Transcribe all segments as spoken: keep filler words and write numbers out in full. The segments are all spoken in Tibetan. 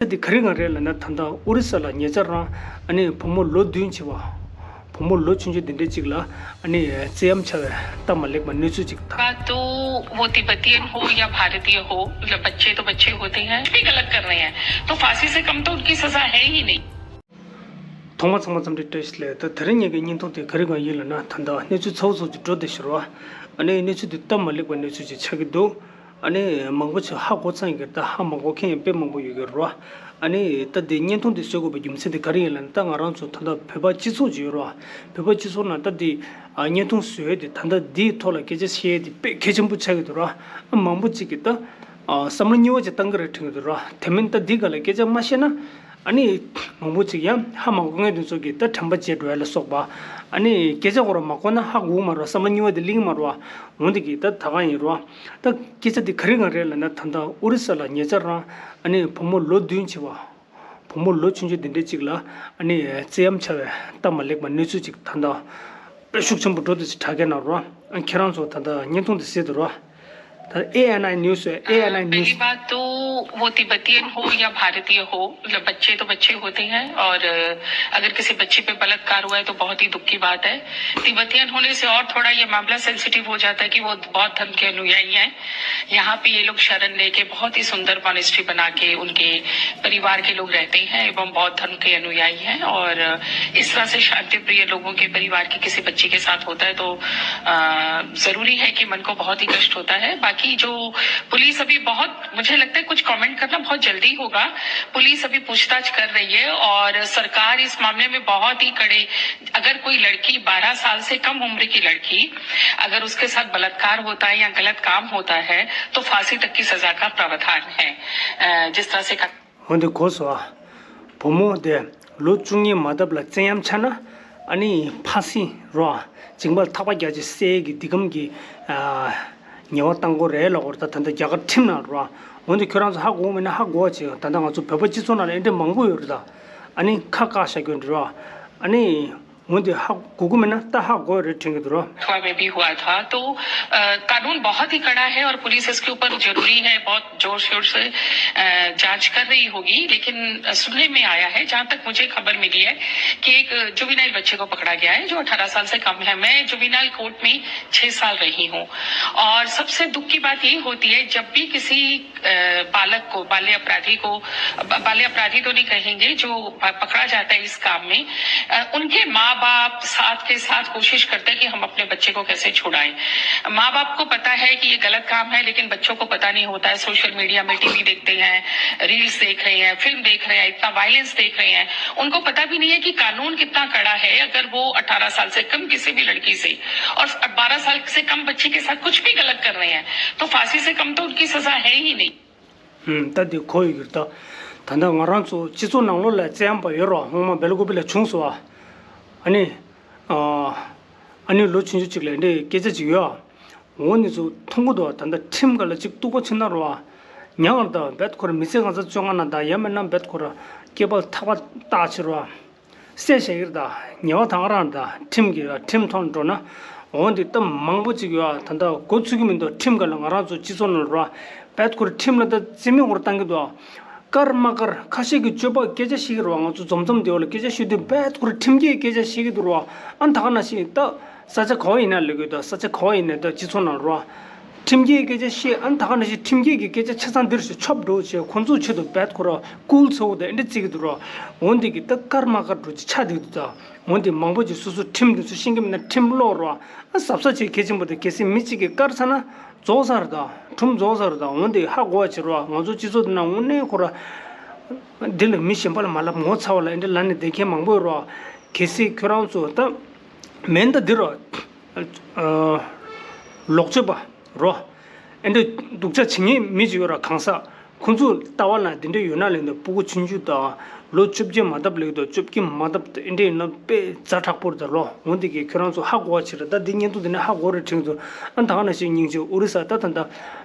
ད་འདི་ག་རེ་གང་རེད་ལབ་ན། ད་ལྟ་ཨོ་རི་ས་ལ་ཉེ་ཆར་རང་ཨ་ནི་བུ་མོ་ལོ་བདུན་བྱས་པ། བུ་མོ་ལོ་ཆུང་ཆུང་འདི་འདྲའི་གཅིག་ལ་ཨ་ནི་བཙན་གཡེམ་བྱས་པའི་སྟབས་མ་ལེགས་པ་གནས་ཚུལ་གཅིག་དང་། तो वो तिब्बतियन हो या भारतीय हो, मतलब बच्चे तो बच्चे होते हैं, कुछ भी गलत कर रहे हैं तो फांसी से कम तो उनकी सजा है ही नहीं। ཐོག་མ་ཚང་མ་འཚམས་འདྲི་བཀྲ་ཤིས་བདེ་ལེགས། ད་དེ་རིང་ངེད་ཀྱི་བརྙན་ཐུང་དེ་ག་རེ་གང་ཡིན་ལབ་ན། ད་ལྟ་གནས་ཚུལ་ཚ་བོ་ཚ་བོ་ཅིག་འགྲོ་བསྡད་ཤག་ར། ཨ་ནི་གནས་ཚུལ་དེ་སྟབས་མ་ལེགས་པའི་གནས་ཚུལ་ཅིག་ཆགས་ཀྱི་འདུག་ཨ་ནི་མང་པོ་ཅིག་ཧ་གོ་ཚར་ཡོད་ཀྱི་རེད། ད་ཧ་མ་གོ་མཁན་ཡང་དཔེ་མང་པོ་ཡོད་ཀྱི་རེད། ཨ་ནི་ད་དེ་བརྙན་ཐུང་དེ་བཟོ་དགོས་པའི་རྒྱུ་མཚན་དེ་ག་རེ་ཡིན་ལབ་ན། ད་ང་རང་ཚོ་ད་ལྟ་བོད་པ་སྤྱི་ཚོགས་ཅིག་ཡོད་རེད་བ། བོད་པ་སྤྱི་ཚོགས་ནང་ད་དེ་ཨ་བརྙན་ཐུང་བཟོ་ཡས་དེ། ད་ལྟ་དེའི་ཐོག་ལ་སྐད་ཆ་བཤད་ཡས་དེ་དཔེ་གལ་ཆེན་པོ་ཆགས་ཀྱི་འདུག་ར། ཨ་མང་པོ་ཅིག་གིས་ད་ཨ་བསམ་བློ་གཉིས་པ་ཅིག་བཏང་གི་རེད་དྲན་གྱི་འདུག་ར། དེ་མིན་ད་འདི་སྒང་ལ་སྐད་ཆ་མ་བཤད་ན། ཨ་ནི་མང་པོ་ཅིག་ཡང་ཧ་མ་གོ་མཁན་དེ་ཚོ་གིས་ད་དྲན་པ་བརྗེད་འགྲོ་ཡ་ལ་སོགས་པ། ཨ་ནི་སྐད་ཆ་ཁོ་རང་མ་གོ་ན་ཧ་གོ་གི་མ་རེད་བ། བསམ་བློ་གཉིས་པ་དེ་སླེབས་ཀྱི་མ་རེད་བ། འོན་ཏེ་གི་ད་ད་ག་ཡིན་རེད་བ། ད་སྐད་ཆ་དེ་ག་རེ་གང་རེད་ལབ་ན། ད་ལྟ་ཨོ་རི་ས་ལ་ཉེ་ཆར་རང་ཨ་ནི་བུ་མོ་ལོ་བདུན་བྱས་པ། བུ་མོ་ལོ་ཆུང་ཆུང་དེ་འདྲའི་གཅིག་ལ་ཨ་ནི་བཙན་གཡེམ་བྱས་པའི་སྟབས་མ་ལེགས་པ་གནས་ཚུལ་ཅིག་ད་ལྟ་དཔེ་ཤུགས་ཆེན་པོ་འགྲོ་བསྡད་ཅིག་དྲ་རྒྱ་ནང་རེད་བ། ཁྱེད་རང་ཚོ་ད་ལྟ་བརྙན་ཐུང་དེ་གཟིགས་འདུག་རེད་བ། ད་ཨེ་ཨེན་ཨའི་न्यूज़ है, ཨེ་ཨེན་ཨའི་न्यूज़। पहली बात तो वो तिब्बतियन हो या भारतीय हो, मतलब बच्चे तो बच्चे होते हैं और अ, अगर किसी बच्चे पे बलात्कार हुआ है तो बहुत ही दुख की बात है। तिब्बतियन होने से और थोड़ा ये मामला सेंसिटिव हो जाता है कि वो बौद्ध धर्म के अनुयायी हैं। यहाँ पे ये लोग शरण लेके बहुत ही सुंदर मॉनेस्ट्री बना के उनके परिवार के लोग रहते हैं एवं बौद्ध धर्म के अनुयायी हैं। और इस तरह से शांति प्रिय लोगों के परिवार के किसी बच्चे के साथ होता है तो अ, जरूरी है कि मन को बहुत ही कष्ट होता है। बाकी जो पुलिस अभी बहुत, मुझे लगता है कुछ कमेंट करना बहुत जल्दी होगा। पुलिस अभी पूछताछ कर रही है और सरकार इस मामले में बहुत ही कड़े, अगर कोई लड़की बारह साल से कम उम्र की लड़की, अगर उसके साथ बलात्कार होता है या गलत काम होता है तो फांसी तक की सजा का प्रावधान है। अ, जिस तरह से འོན་ཏེ་གོ་སོང་ཨ། བུ་མོ་དེ་ལོ་བཅུ་གཉིས་མ་འདབ་ལ་བཙན་གཡེམ་བྱས་ན་ཨ་ནི་ཕ་སི་རོ། འཇིགས་པ་ལ་ཐག་པ་རྒྱག་ཅིག་བསད་ཀྱི་འདི་གམ་གྱི་ཨ་ཉེས་པ་བཏང་དགོས་རེད་ལབ་ཀྱི་ཡོད་རེད་ད། ད་ལྟ་རྒྱ་གར་ཁྲིམས་ནང་རོ། འོན་ཏེ་ཁྱོད་རང་ཚོ་ཧ་གོ་མེད་ན་ཧ་གོ་བ་བྱེད། ད་ལྟ་ང་ཚོ་བོད་པ་སྤྱི་ཚོགས་ནང་ལ་ཨེ་འདྲ་མང་པོ་ཡོད་རེད་ད། ཨ་ནི་ཁ་བཀག་བཞག་རྒྱུ་འདྲ་རོ། ཨ་ནི། འོན་ཏེ་ཧ་གོ་གི་མེད་ན་ད་ཧ་གོ་རེད་དྲན་གྱི་འདུག་རོ། हुआ में भी हुआ था तो अ, कानून बहुत ही कड़ा है और पुलिस इसके ऊपर जरूरी है बहुत जोर शोर से अ, जांच कर रही होगी। लेकिन सुनने में आया है, जहां तक मुझे खबर मिली है, कि एक जुवेनाइल बच्चे को पकड़ा गया है जो अठारह साल से कम है। मैं जुवेनाइल कोर्ट में छह साल रही हूँ और सबसे दुख की बात ये होती है, जब भी किसी अ, बालक को, बाल्य अपराधी को, ब-, बाल्य अपराधी तो नहीं कहेंगे, जो प-, पकड़ा जाता है इस काम में, अ, उनके माँ बाप साथ के साथ कोशिश करते हैं कि हम अपने बच्चे को कैसे छुड़ाएं। माँ बाप को पता है कि ये गलत काम है, लेकिन बच्चों को पता नहीं होता है। सोशल मीडिया में टीवी देखते हैं, रील्स देख रहे हैं, फिल्म देख रहे हैं, इतना वायलेंस देख रहे हैं, उनको पता भी नहीं है कि कानून कितना कड़ा है। अगर वो अठारह साल से कम किसी भी लड़की से और बारह साल से कम बच्ची के साथ कुछ भी गलत कर रहे हैं तो फांसी से कम तो उनकी सजा है ही नहीं। ད་འདི་གོ་ཡོད་ཀྱི་རེད་ད། ད་ལྟ་ང་རང་ཚོ་སྤྱི་ཚོགས་ནང་ལོགས་ལ་བཙན་གཡེམ་པ་ཡོད་རོ། སྔོན་མ་སྦེལ་ཀོབ་ལ་བྱུང་སོང་ཨ། ཨ་ནི། ཨ་ཨ་ནི་ལོ་ཆུང་ཆུང་ཅིག་ལ་འདི་སྐད་ཆ་ཅིག་ཡོད་ཨ། འོ་འདི་ཚོ་མཐོང་གི་འདུག་ད་ལྟ་ཁྲིམས་སྒང་ལ་ཅིག་གཏུག་པ་ཕྱིན་ན་རོ་ཨ། ཉག་ག་ད་རྦད་ཁོ་ར་མི་ཚེ་གང་ཚ་བཅོ་ལྔ་ན་ད་ཡང་མིན་ན་རྦད་ཁོ་ར་སྐྱེས་པ་ལ་ཐག་པ་བཏགས་ཕྱིར་རོ་ཨ། བསད་བཞག་གི་རེད་ད། ཉེས་པ་དང་རང་ད་ཁྲིམས་ཀྱི་ཁྲིམས་ཐོག་འགྲོ་ན། འོན་ཏེ་གཏམ་མང་པོ་ཅིག་ཡོད་ཨ། ད་ལྟ་འགོ་ཚུགས་ཀྱི་མི་འདུག་ཁྲིམས་སྒང་ལ་ང་རང་ཚོ་སྤྱི་ཚོགས་ནང་ལ་རོ། རྦད་ཁོ་ར་ཁྲིམས་ལ་ད་རྩིས་མེད་ཁོ་ར་བཏང་གི་འདུག་ཨ། དཀར་དམར་དཀར་ཁ་ཤས་ཀྱིས་སྤྱོད་པ་སྐད་ཆ་བཤད་ཀྱི་རོ། ང་ཚོ་འཛོམས་འཛོམས་དེ་བ་ལ་སྐད་ཆ་བཤད་དུས་རྦད་ཁོ་ར་ཁྲིམས་ཀྱི་སྐད་ཆ་བཤད་ཀྱི་འདུག་རོ། ཨ་ད་ག་ནང་བཞིན་ད་ས་ཆ་ག་བ་ཡིན་ན་ལབ་ཀྱི་འདུག་ས་ཆ་ག་བ་ཡིན་ན་ད་སྤྱི་ཚོགས་ནང་ལ་རོ། ཁྲིམས་ཀྱི་སྐད་ཆ་བཤད། ཨ་ད་ག་ནང་བཞིན་ཁྲིམས་ཀྱི་གི་སྐད་ཆ་ཆ་ཚང་འདིར་ཞིག་ཆོབ་འགྲོ་བྱས་ཁོ་ཚོ་ཆེད་དུ་རྦད་ཁོ་ར་ཀུལ་ཚ་བོ་དང་ཨེ་འདྲ་བརྩི་གི་འདུག་རོ། འོན་ཏེ་གི་ད་དཀར་དམར་དཀར་འགྲོ་ཅིག་ཆགས་བསྡད་ཀྱི་འདུག་ད། འོན་ཏེ་མང་པོ་ཅིག་སོ་སོ་ཁྲིམས་འདི་ཚོ་ཤེས་ཀྱི་མེད་ན་ཁྲིམས་ཀློག་རོགས། ཨ་གཟབ་གཟབ་བྱེད་གལ་ཆེན་པོ་དེ། གལ་སྲིད་མི་གཅིག་གིས་བཀར་ཚར་ན་རྫོགས་ཚར་རེད་ད། ཁྲིམས་རྫོགས་ཚར་རེད་ད། འོན་ཏེ་ཧ་གོ་བ་བྱེད་རོགས། ང་ཚོ་སྤྱི་ཚོགས་འདི་ན་དངོས་གནས་ཁོ་ར་འདི་ལ་མི་གཞན་པ་ལ་མ་ལབ་ངོ་ཚ་བ་ལ་ཨེ་འདྲ་ལབ་ནས་བསྡད་མཁན་མང་པོ་ཡོད་རོགས། གལ་སྲིད་ཁྱོད་རང་ཚོ་ད་མེད་ད་འདི་རོ། ལོག་སྤྱོད་པ་རོ། ཨེ་འདྲ་སྡུག་ཅག་བྱེད་མཁན་མི་གཅིག་ཡོད་ར། གང་ཟག་ཁོང་ཚོ་ལྟ་བ་ན་དེ་འདྲ་ཡོད་ན་ལས་འདི་སྤུ་གུ་ཆུང་ཆུང་དང་ལོ་བཅོ་བརྒྱད་མ་འདབ་ལེགས་དང་བཅོ་བརྒྱད་མ་འདབ་དང་ཨེ་འདྲ་ཡིན་ན་དཔེ་ཛ་དྲག་པོ་རེད་ད་ལོ། འོན་ཏེ་གི་ཁྱོད་རང་ཚོ་ཧ་གོ་བ་བྱེད་ར། ད་འདི་བརྙན་ཐུང་འདི་ནས་ཧ་གོ་རེད་དྲན་གྱི་འདུག་ཨ་ད་ག་ནང་བཞིན་སྙིང་རྗེ་ཨོ་རི་ས་ད་ད་ད་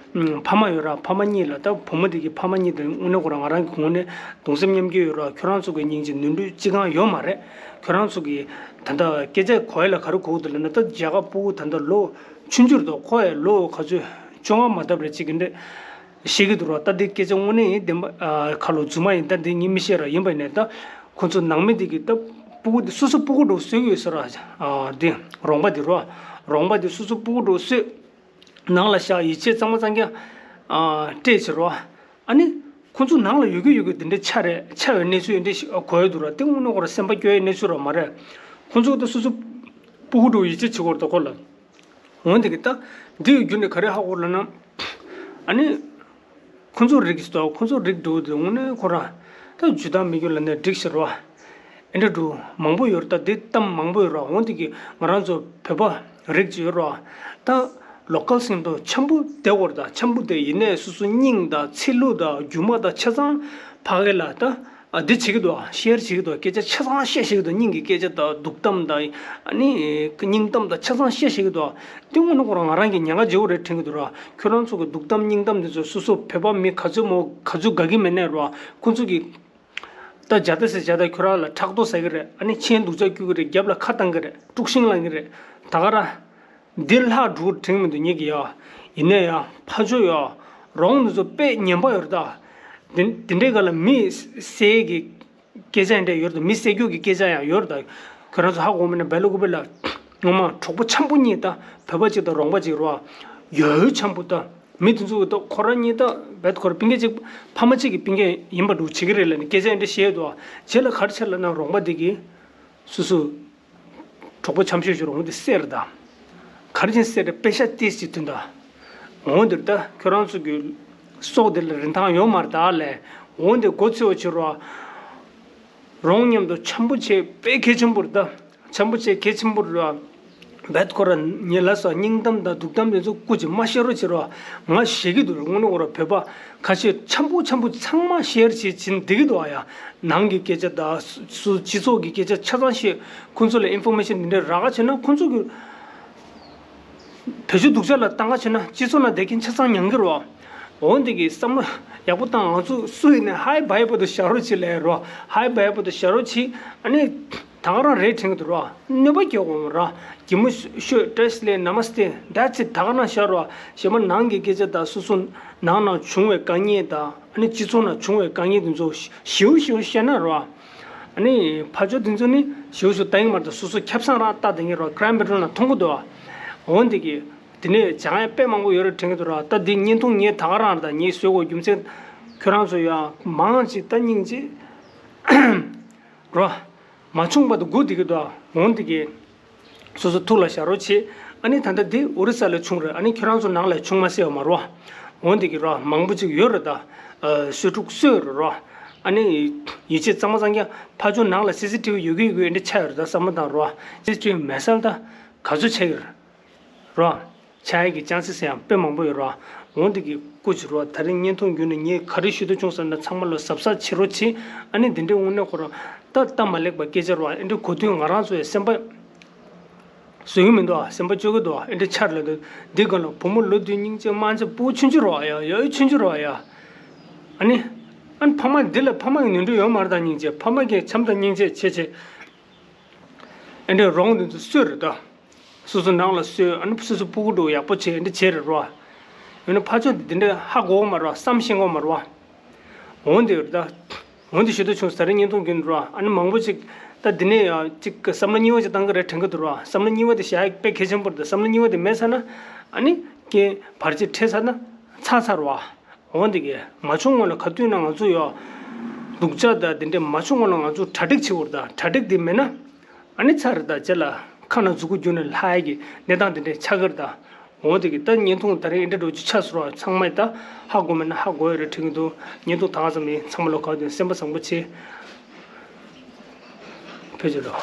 ཕ་མ་ཡོད་ར། ཕ་མ་གཉིས་ལ་ད་བུ་མོ་དེ་གི་ཕ་མ་གཉིས་དེ་དངོས་གནས་ཁོ་རང་ང་རང་གི་ངོས་ནས་གདུང་སེམས་མཉམ་སྐྱེད་ཡོད་ར། ཁྱོད་རང་ཚོ་གི་སྙིང་རྗེ་ནོར་འཁྲུལ་ཅི་གང་ཡོད་མ་རེད། ཁྱོད་རང་ཚོ་གི་ད་ད་སྐད་ཆ་གོ་ཡ་ལ་ག་རེ་གོ་གི་འདུག་ལབ་ན། ད་རྒྱ་གར་སྤུ་གུ་ད་ད་ལོ་ཆུང་ཆུང་རེད་དོ། ཁོ་ཡ་ལོ་ག་ཚོད་བཅོ་ལྔ་མ་འདབ་རེད་ཅིག་གི་འདྲ། བཤད་ཀྱི་འདུག་ར། ད་འདི་སྐད་ཆ་དངོས་གནས་ཡིན་བདེན་པ། ཨ། ཁ་ལོ་རྫུན་མ་ཡིན། ད་འདི་ངས་མི་ཤེས་ར། ཡིན་པ་ཡིན་ནའི་ད་ཁོ་ཚོ་ནང་མི་འདི་གིས་ད་སྤུ་གུ་འདི་སོ་སོ་སྤུ་གུ་འདྲ་བོ་བཟོས་ཡོད་ཟེར་ར། ཨ། འདི་རོང་པ་འདི་ར། རོང་པ་འདི་སོ་སོ་སྤུ་གུ་འདྲ་བོ་བཟོས། ནང་ལ་བཞག་ཡིད་ཆེས་གཙང་མ་གཙང་རྐྱང་། ཨ། སྤྲད་བྱས་ར། ཨ་ནི་ཁོ་ཚོ་ནང་ལ་ཡོད་ཀྱི་ཡོད་ཀྱི་འདི་འདྲའི་ཆ་རེད། ཆ་བའི་གནས་ཚུལ་འདི་འདྲ་གོ་ཡོད་འདུག་ར། དེ་དངོས་གནས་ཁོ་ར་སེམས་པ་སྐྱོ་ཡའི་གནས་ཚུལ་ར་མ་རེད། ཁོ་ཚོ་ད་སོ་སོ་སྤུ་གུ་འདྲ་བོ་ཡིད་ཆེས་བྱེད་དགོས་རེད་ད་ཁོ་ལ། འོན་ཏེ་གི་ད་འདི་ཡི་རྒྱུ་ནི་ག་རེ་ཧ་གོ་ལབ་ན། ཨ་ནི། ཁོ་ཚོ་རིགས་སུ་ཁོ་ཚོ་རིགས་འགྲོ་དེ་དངོས་གནས་ཁོ་རང་ད་ཇུས་ཐག་མི་འགྱུར་ལ་ནས་འགྲིག་ཤར་བ། ཨེ་འདྲ་འགྲོ་མང་པོ་ཡོད་རེད། ད་འདི་གཏམ་མང་པོ་ཡོད་རེད། འོན་ཏེ་གི་ང་རང་ཚོ་བོད་པ་རིགས་ཅིག་ཡོད་རེད། ད་ལོ་ཀལ་སིང་དོ་འཆམ་པོ་བསྡད་ཡོད་རེད། ད་འཆམ་པོ་དེ་ཡིན་ནས་སོ་སོ་སྙིང་དང་ཚིལ་ལུ་དང་རྒྱུ་མ་དང་ཆ་ཚང་ཕ་གི་ལ་ད། ཨ། འདི་བྱེད་ཀྱི་འདུག་ཨ། ཤེར་བྱེད་ཀྱི་འདུག་ཨ། སྐད་ཆ་ཆ་ཚང་བཤད་བཤད་ཀྱི་འདུག་སྙིང་གི་སྐད་ཆ་དང་སྡུག་གཏམ་དང་། ཨ་ནི་སྙིང་གཏམ་དང་ཆ་ཚང་བཤད་བཤད་ཀྱི་འདུག་ཨ། དེ་དངོས་གནས་ཁོ་རང་ང་རང་གི་ཉེན་ཁ་བརྗེ་བོ་རེད་དྲན་གྱི་འདུག་ར། ཁྱོད་རང་ཚོ་གི་སྡུག་གཏམ་སྙིང་གཏམ་དེ་ཚོ་སོ་སོ་བོད་པ་མི་ག་ཚོད་མོ་ག་ཚོད་དགའ་གི་མེད་ནས་ར། ཁོ་ཚོ་གི་ད་བརྒྱ་ད་ཟེར་བརྒྱ་ད་ཁྱོད་རང་ལ་ཕྲག་དོག་ཟ་གི་རེད། ཨ་ནི་མཆན་སྡུག་ཅག་སྐྱུག་གི་རེད། རྒྱབ་ལ་ཁ་བཏང་གི་རེད། དཀྲུག་ཤིང་ལངས་གི་རེད། ད་ག་ར། འདི་ལྷག་འགྲོ་དྲན་མི་འདུག་ངེད་ཀྱི་ཡ། ཡིན་ནའི་ཡ་ཕ་ཇོ་ཡ། རོང་འདི་ཚོ་དཔེ་ངན་པ་ཡོད་རེད་ད། འདི་འདི་འདྲའི་སྒང་ལ་མི་བསད་ཀྱི་སྐད་ཆ་འདྲ་ཡོད་རེད་ད། མི་བསད་རྒྱུ་གི་སྐད་ཆ་ཡང་ཡོད་རེད་ད། ཁྱོད་རང་ཚོ་ཧ་གོ་མེད་ན་བལ་ལུ་གུ་བེ་ལ། ངོ་མ་གྲོགས་པོ་འཆམ་པོ་གཉིས་ད། བོད་པ་གཅིག་དང་རོང་པ་གཅིག་རེད་བ། ཡོད་འཆམ་པོ་ད། མི་དེ་ཚོ་གི་ད་ཁོ་རང་གཉིས་ད་བེད་ཁོ་ར་པིན་ཀེ་གཅིག་ཕ་མ་གཅིག་གི་པིན་ཀེ་ཡིན་པ་འདྲ་བོ་བྱེད་ཀྱི་རེད་ལབ་ནས་སྐད་ཆ་འདྲ་བཤད་འདུག་བ། རྗེས་ལ་ག་རེ་བྱས་ལབ་ན་རོང་པ་དེ་གིས་སོ་སོ་གྲོགས་པོ་འཆམ་ཤོས་ཤོར་འོང་དེ་བསད་རེད་ད། ག་རེ་བྱས་བསད་རེད། པེ་ཤ་ཏིས་ཅིག་ཐོན་ད། འོང་དེར་ད་ཁྱོད་རང་ཚོ་གི་སྲོག་དེ་ལ་རིན་ཐང་ཡོད་མ་རེད་ད་ལས། འོང་དེ་མགོ་ཚོས་བྱེད་རོགས། རོང་མཉམ་དུ་འཆམ་པོ་བྱས་དཔེ་གལ་ཆེན་པོ་རེད་ད། འཆམ་པོ་བྱས་གལ་ཆེན་པོ་རེད་བ། བེད་ཁོ་ར་ཉེ་ལ་སོགས་སྙིང་གཏམ་དང་སྡུག་གཏམ་དེ་ཚོ་སྐུ་མཁྱེན་མ་བཤད་རོགས་བྱེད་རོགས། ང་ཞེད་ཀྱི་འདུག་ངོ་ནི་ཁོ་ར་བོད་པ་ཁ་ཤས་འཆམ་པོ་འཆམ་པོ་ཚང་མ་ཤེར་བྱེད་བྱེད་བསྡད་ཀྱི་འདུག་ཨ་ཡ། ནང་གི་སྐད་ཆ་དང་སུ་སྤྱི་ཚོགས་ཀྱི་སྐད་ཆ་ཆ་ཚང་ཤེས། ཁོང་ཚོ་ལ་ཨིན་ཕོར་མེ་ཤན་འདི་འདྲ་རག་ག་བྱས་ན་ཁོང་ཚོ་གི་བེད་སྤྱོད་སྡུག་ཅག་ལ་བཏང་ག་བྱས་ན་སྤྱི་ཚོགས་ནང་བསྡད་མཁན་ཆ་ཚང་མྱང་གི་རེད་བ། འོན་ཏེ་གི་བསམ་བློ་ཡག་པོ་བཏང་། ང་ཚོ་སུ་ཡིན་ནའི་ཧའི་བྷའི་པོ་དུ་བཞག་རོགས་བྱེད་ལབ་རོགས། ཧའི་བྷའི་པོ་དུ་བཞག་རོགས་བྱེད། ཨ་ནི་ད་ག་རང་རེད་དྲན་གི་འདུག་རོགས། གནོད་པ་སྐྱེལ་དགོས་མ་ར། གད་མོ་ཤོད། བཀྲ་ཤིས་བདེ་ལེགས། ན་མ་སྟེ། ད་ཅི་ད་ག་རང་བཞག་རོགས། གཞན་པ་ནང་གི་སྐད་ཆ་དང་སོ་སོ་ནང་ན་བྱུང་བའི་དཀའ་ངལ་དང་ཨ་ནི་སྤྱི་ཚོགས་ན་བྱུང་བའི་དཀའ་ངལ་དེ་ཚོ་ཞིའུ་ཞིའུ་བཤད་ན་རོགས། ཨ་ནི་ཕ་ཇོ་དེ་ཚོ་ནི་ཞིའུ་ཞིའུ་ལྟ་ཡིན་མ་རེད། སོ་སོ་ཁྱབ་སང་རང་ལྟ་དེ་ངེས་རོགས། ཀྲན་བེ་ཌོན་ན་མཐོང་གི་འདུག་འོན་ཏེ་གི་དེ་ནས་སྦྱང་ཡ་དཔེ་མང་པོ་ཡོད་རེད་དྲན་གྱི་འདུག་ར། ད་འདི་བརྙན་ཐུང་ངས་ད་ག་རང་རེད། ད་ངས་བཟོས་དགོས་རྒྱུ་མཚན་ཁྱོད་རང་ཚོ་ཡང་མང་ཅིག་ལྟ་སྙིང་རྗེ་རོ། མ་བྱུང་བར་དུ་སྒུག་བསྡད་ཀྱི་འདུག་འོན་ཏེ་གི་སོ་སོ་ཐུགས་ལ་བཞག་རོགས་བྱེད། ཨ་ནི་ད་ལྟ་འདི་ཨོ་རི་ས་ལ་བྱུང་རེད། ཨ་ནི་ཁྱོད་རང་ཚོ་ནང་ལ་བྱུང་མ་སྲིད་པ་མ་རོ། འོན་ཏེ་གི་རོ་མང་པོ་ཅིག་ཡོད་རེད་ད། ཨ། གསོད་ཕྲུག་གསོད་རེད་རོ། ཨ་ནི་ཡིད་ཆེས་གཙང་མ་གཙང་རྐྱང་ཕ་ཇོ་ནང་ལ་སི་སི་ཊི་ཝི་ཡོད་གི་ཡོད་གི་འདི་ཆ་ཡོད་རེད་ད་བསམ་བློ་བཏང་རོ། སི་སི་ཊི་ཝི་མེད་ས་ལ་ད་ག་ཚོད་ཆགས་ཀྱི་རེད། རོ། ཆགས་ཡག་གི་ཅན་སི་སི་ཡང་དཔེ་མང་པོ་ཡོད་རོ། འོན་ཏེ་གི་སྐུ་མཁྱེན་རོ། ད་རིང་བརྙན་ཐུང་བརྒྱུད་ནས་ངས་ག་རེ་ཞུ་འདོད་བྱུང་ཟེར་ན་ཚང་མ་ལོ་གཟབ་གཟབ་བྱེད་རོགས་བྱེད། ཨ་ནི་འདི་འདྲའི་དངོས་གནས་ཁོ་རང་ད་སྟབས་མ་ལེགས་པ་སྐད་ཆ་རོ། ཨེ་འདྲའི་གོ་དུས་ང་རང་ཚོ་ཡང་སེམས་པ་བཟོད་ཀྱི་མི་འདུག་ཨ། སེམས་པ་སྐྱོ་གི་འདུག་ཨ། ཨེ་འདྲའི་ཆར་ལ་འདུག་འདི་ག་ལ་བུ་མོ་ལོ་དུས་སྙིང་རྗེ་དམར་རྗེ་སྤུ་གུ་ཆུང་ཆུང་རོ། ཨ་ཡ་ཡ་ཆུང་ཆུང་རོ། ཨ་ཡ། ཨ་ནི། ཨ་ནི་ཕ་མ་འདི་ལ་ཕ་མ་ཡི་ནོར་འཁྲུལ་ཡོད་མ་རེད་ད། སྙིང་རྗེ་ཕ་མ་གིས་བྱམས་དང་སྙིང་རྗེ་བྱེད་བྱེད། ཨེ་འདྲའི་རོང་དེ་ཚོ་གསོད་རེད་ད། སོ་སོ་ནང་ལ་གསོད། ཨ་ནི་སོ་སོ་སྤུ་གུ་འདྲ་བོ་ཡག་པོ་བྱེད། ཨེ་འདྲ་བྱེད་རེད་རོ། ཡང་ན་ཕ་ཆོས་དེ་འདྲ་ཧ་གོ་གི་མ་རེད་བ། བསམ་ཤེས་གི་མ་རེད་བ། འོན་ཏེ་རེད་ད། འོན་ཏེ་ཞུ་འདོད་བྱུང་། ད་རིང་བརྙན་ཐུང་བརྒྱུད་ནས་རོ། ཨ་ནི་མང་པོ་ཅིག་ད་འདི་ནས་ཡང་ཅིག་བསམ་བློ་གཉིས་པ་ཅིག་བཏང་གི་རེད་དྲན་གི་འདུག་རོ། བསམ་བློ་གཉིས་པ་དེ་བཞག་ཡག་དཔེ་གལ་ཆེན་པོ་རེད་ད། བསམ་བློ་གཉིས་པ་དེ་མེད་ཚར་ན། ཨ་ནི་རྐྱེན་བར་ཆད་འཕྲད་ཚར་ན་ཚར་ཚར་རེད་བ། འོན་ཏེ་གི་མ་བྱུང་སྔོན་ལ་ག་དུས་ན་ང་ཚོ་ཡོད། སྡུག་ཅག་དང་དེ་འདྲས་མ་བྱུང་སྔོན་ལ་ང་ཚོ་གྲ་སྒྲིག་བྱེད་དགོས་རེད་ད། གྲ་སྒྲིག་དེ་མེད་ན། ཨ་ནི་ཚར་རེད་ད། རྗེས་ལ་ཁ་ནང་མཛུ་གུ་བརྒྱུགས་ནས་ལྷག་ཡག་གི་གནས་སྟངས་དེ་འདྲས་ཆགས་ཀྱི་རེད་ད། འོན་ཏེ་གི་ད་བརྙན་ཐུང་ད་རེས་ཨེ་འདྲ་འདྲ་བོ་ཅིག་ཆགས་སོང་ར། ཚང་མས་ད་ཧ་གོ་མེད་ན་ཧ་གོ་ཡོད་རེད་དྲན་གི་འདུག་བརྙན་ཐུང་ད་ག་ཙམ་ཡིན། ཚང་མ་ལོ་ག་དུས་སེམས་པ་བཟང་པོ་བྱེད། ཕེབས་རྒྱུ་རོ།